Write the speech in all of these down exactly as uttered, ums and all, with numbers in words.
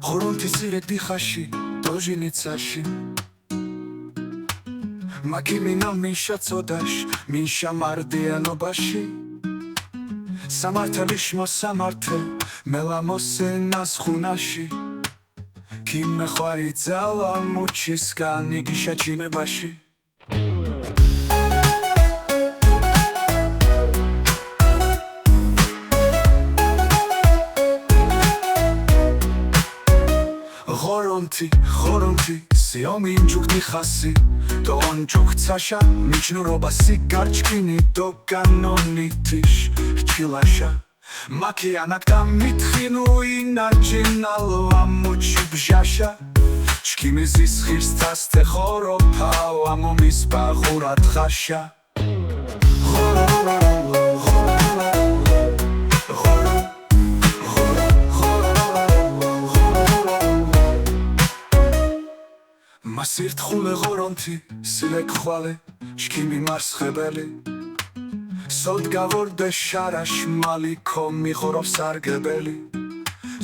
ღორონთი სირე დიხაში, დოჟინი ცაში. მა ქიმინა მინშა ცოდაში, მინშა მარდიანობაში. სამართალიშ მოსამართე, მელამოსენას ხუნაში. ქიმეხვარი ძალა მუჩისკან, იგიშა ჩიმებაში. ღორონთი, ღორონთი, სიო მინჯუქ დიხასი, დო ონჯუქ ცაშა, მიჯნურობა სიგარჩქინი, დო კანონი თიშ რჩილაშა. მა ქიანაქ და მითხინუ, ინა ჯინალო ამუჩი ბჟაშა. ჩქიმი ზის ღირს თასთე ხოროფაო, ამომის ბაღურა დღაშა. მა სირთხულე ღორონთი, სილეკ ხვალე, ჩქიმი მარსხებელი. სოდ გავორდე შარაშ, მალიქო მიღოროფ სარგებელი.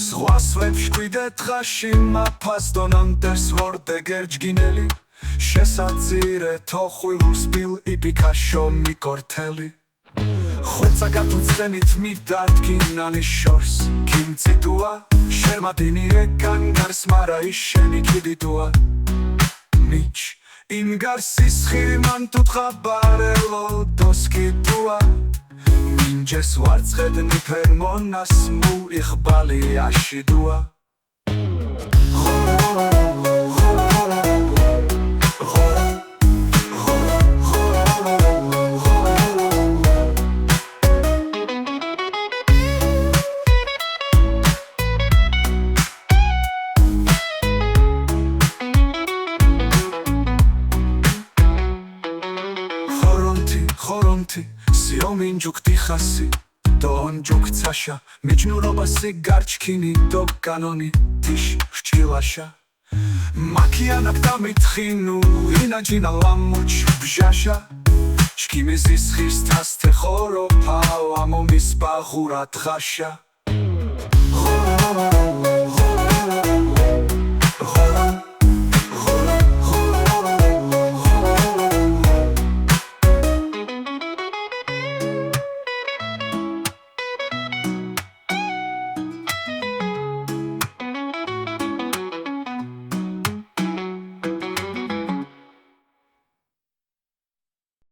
ზღვას ვებშ კვიდე დღაში, მა ფასდონან დეს ვორდე გერჯგინელი. შესაძირე თოხვილ უსპილ იპიქაშო მიკორთელი. ხვეცა გათუცდენით მიდარდგინალი შორს, ქიმწიდუა, შერმა დინირე განგარს, მარა იშენი ქიდიდუა. მიჩ, იმგარსის ხილ მან თუთხა ბარელო, დოსკიდუა. მინჯეს ვარცხედ ნიფერ მონას, მუ იხბალი აშიდუა. ღორონთი, ღორონთი, სიო მინჯუქ დიხასი, დო ონჯუქ ცაშა, მიჯნურობა სიგარჩქინი, დო კანონი თიშ რჩილაშა. მა ქიანაქ და მითხინუ, ინა ჯინა ლამუჩ ბჟაშა. ჩქიმი ზის ღირს თასთე ხოროფაო, ამომის ბაღურა დღაშა.